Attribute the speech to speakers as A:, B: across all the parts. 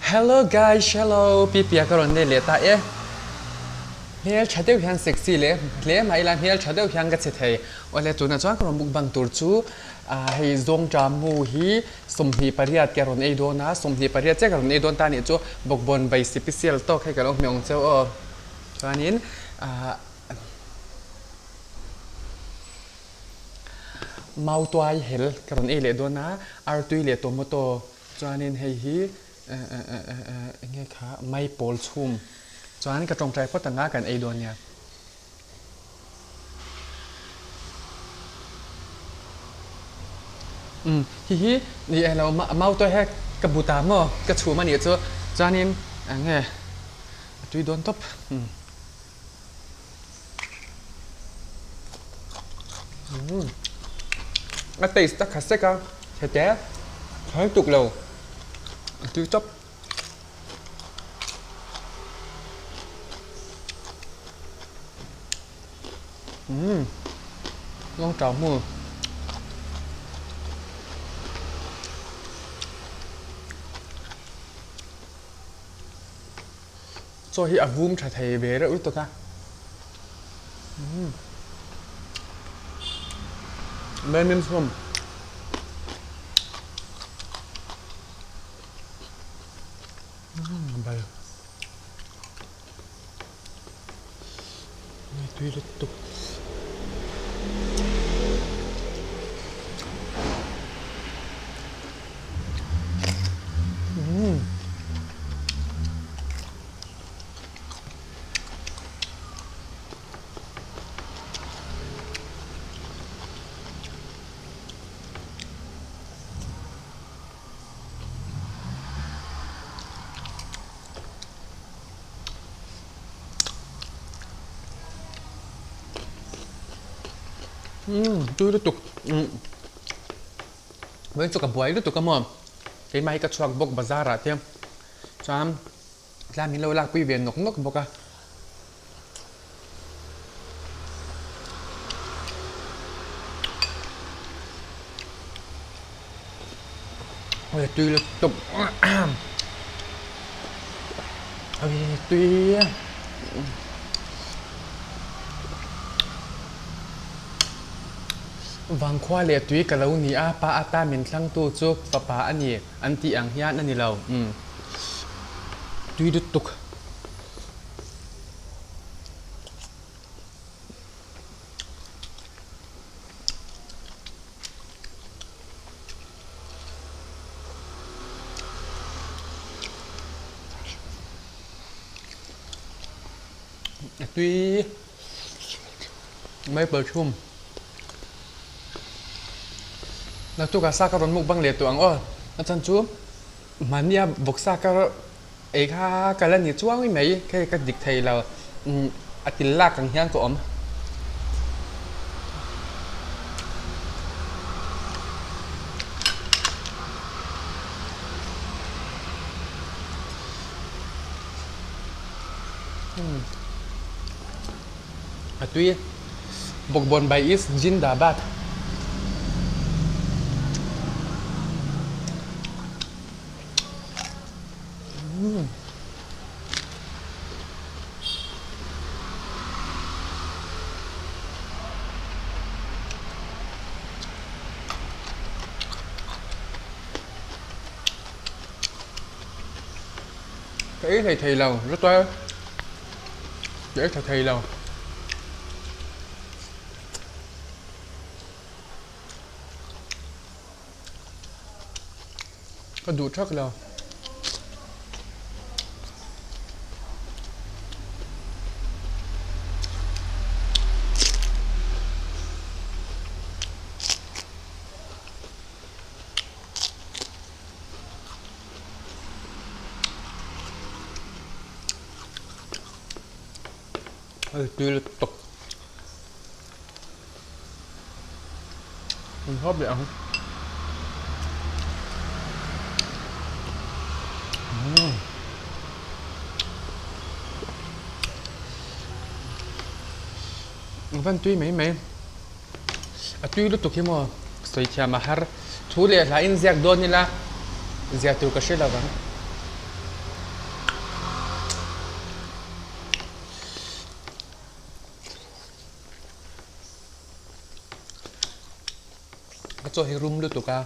A: Hello guys, hello Pipia ka rawn let leh ta e. Hmel tha deuh hian sexy leh hle mah ila hmel tha deuh hian ka che thei. Awle tunah chuan ka rawn mukbang tur chu hei zawngṭa mu hi 28 ka rawn ei dawn a, 28 chiah ka rawn ei dawn ta anih chu bawkbawn bai sipisial tawk hei ka lo hmeh awng cheu aw. Chuanin Mautuai hel ka rawn ei leh dawn a, artui leh tomato chuanin hei hi eng nge kha maipawl chhum chuan ka tawngtai phawt ang a kan ei dawn nia. Umm hei hi ni eh lo mautuai he ka bu ta maw ka chhum a nih chu chuanin eng nge a tui dawn tawp. A taste a kha sek a hete thawi tuk lo a tui tawp. Umm lawng tau hmu. Chaw hi a vum tha thei ve reuh lutuk a. Umm. Mem chhum. Umm bal. Tui lutuk. Umm. Umm tui lutuk umm vawiin chu ka buai lutuk a maw keimah hi ka chhuak bawk bazar ah te chuan tlai min lo lakpui ve nawk nawk bawk a. Ui tui lutuk ui tui Vangkhua leh tui ka lo ni a, pa ata min thlangtu chu fapa a ni an tih ang hian a ni lo. Umm tui lutuk. A tui maple chhum naktuk ah sa ka rawn mukbang leh tawh ang aw a chan chu mahnia vawksa ka Ei kha ka la ni chuang mai hei ka dik thei lo a til lak ang hian ka awm. A tui Bawkbawn bai is Jindabad. Ka ei hlei thei lo lutuai ka ei tha thei lo. Ka duh thak lo. Hei tui lutuk. Min hawp leh ang. Umm. Van tui mai mai. A tui lutuk hi maw sawi thiam a har. Thu leh hla in ziak dawn ila ziah tur ka hre lo vang. chaw hi rum lutuk a.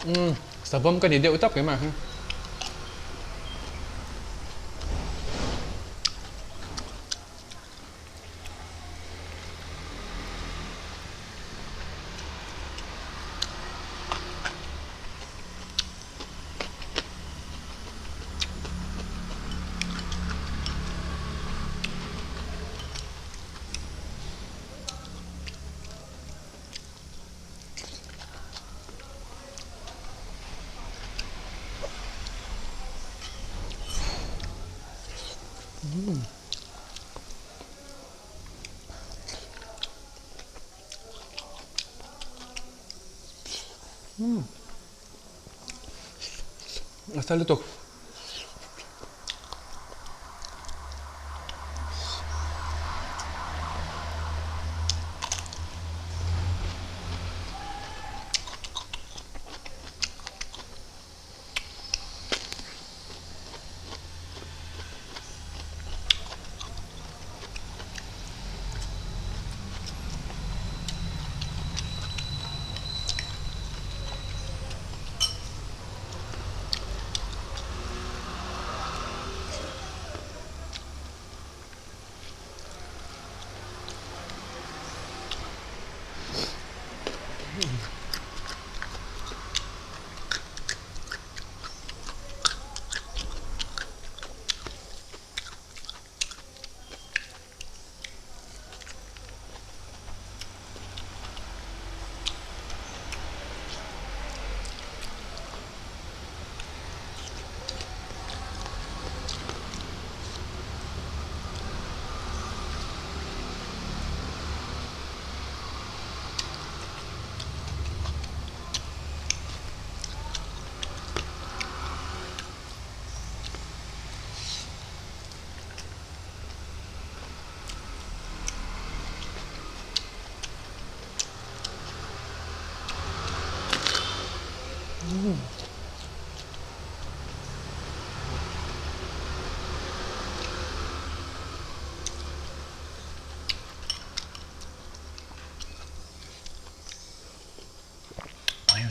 A: Umm savawm ka ni deuh tak mai hi. A sa lutuk.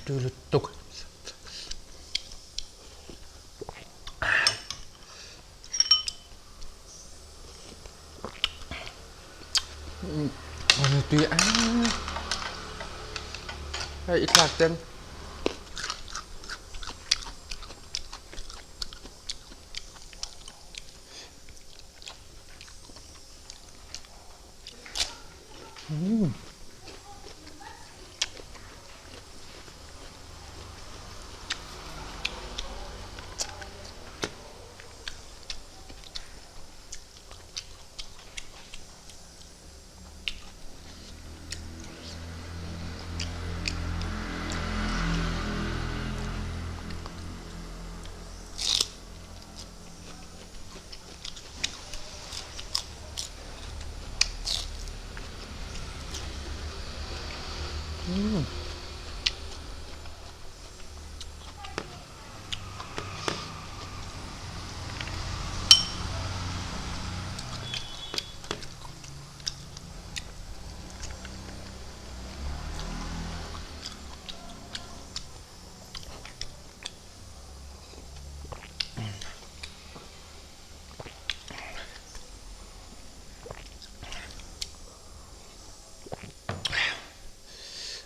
A: Tui lutuk. Tui a hei i thlak ten.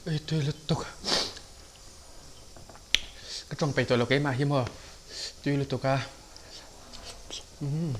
A: Ei tui lutuk ka tawng peih tawh lo keimah hi maw tui lutuk a umm.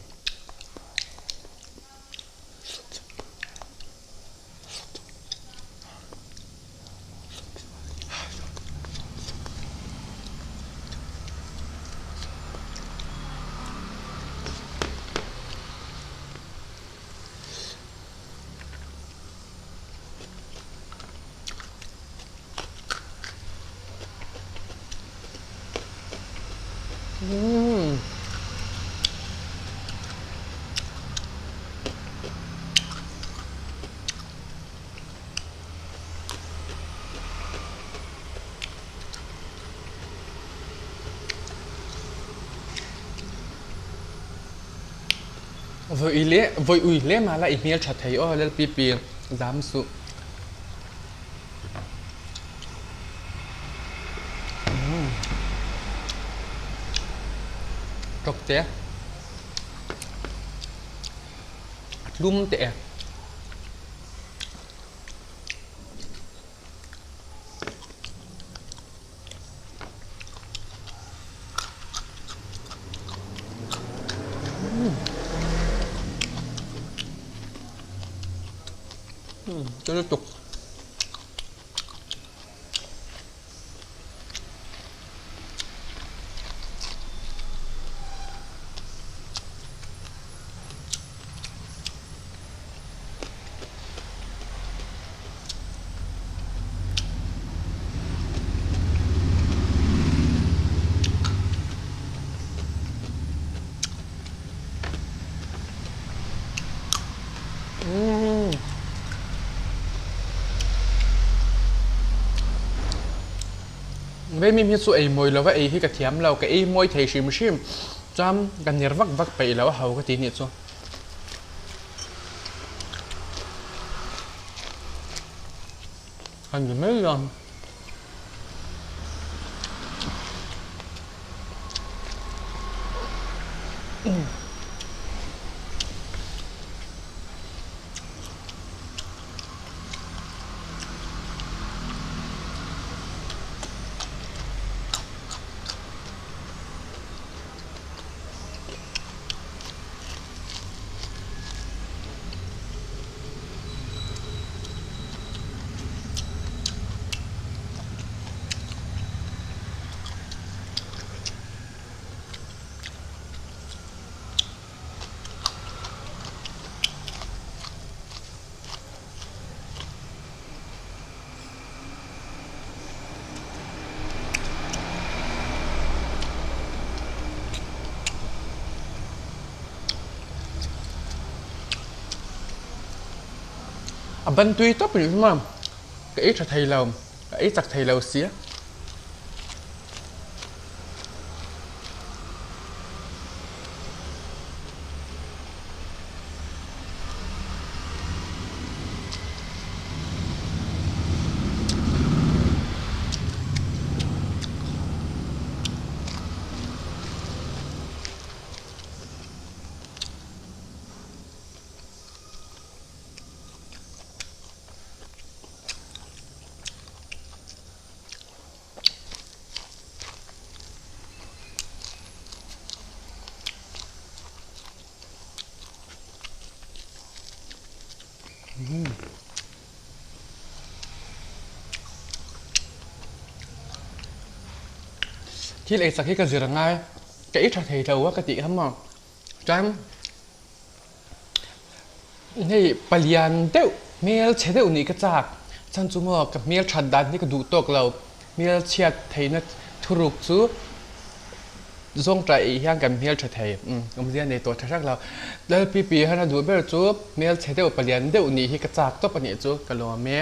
A: Umm. Vawi leh vawi ui hle mah la i hmel tha thei aw Lalpipi zam suh. Tawk te a tlum teh e. Chu lutuk. Vei mim hi chu ei mawi lova ei hi ka thiam lo, ka ei mawi thei hrim hrim chuan ka ner vak vak peih lo a ho ka ti nih chu. A ni mai a. A ban tui tawp rih hlum a, ka ei tha thei lo, ka ei chak thei lo sia. Thil ei chak hi ka zir a ngai, ka ei tha thei lo a ka tih kha maw chuan hei palian deuh hmel chhe deuh nih ka chak chhan chu maw ka hmel that dan hi ka duh tawk lo hmel chhiat theihna thuruk chu Zawngṭah ei hian kan hmel ṭha thei. Umm, awmzia nei tawh ṭha hrek lo. Lalpipi hian a duh ber chu hmel chhe deuh palian deuh nih hi ka chak tawp a nih chu ka lawm e.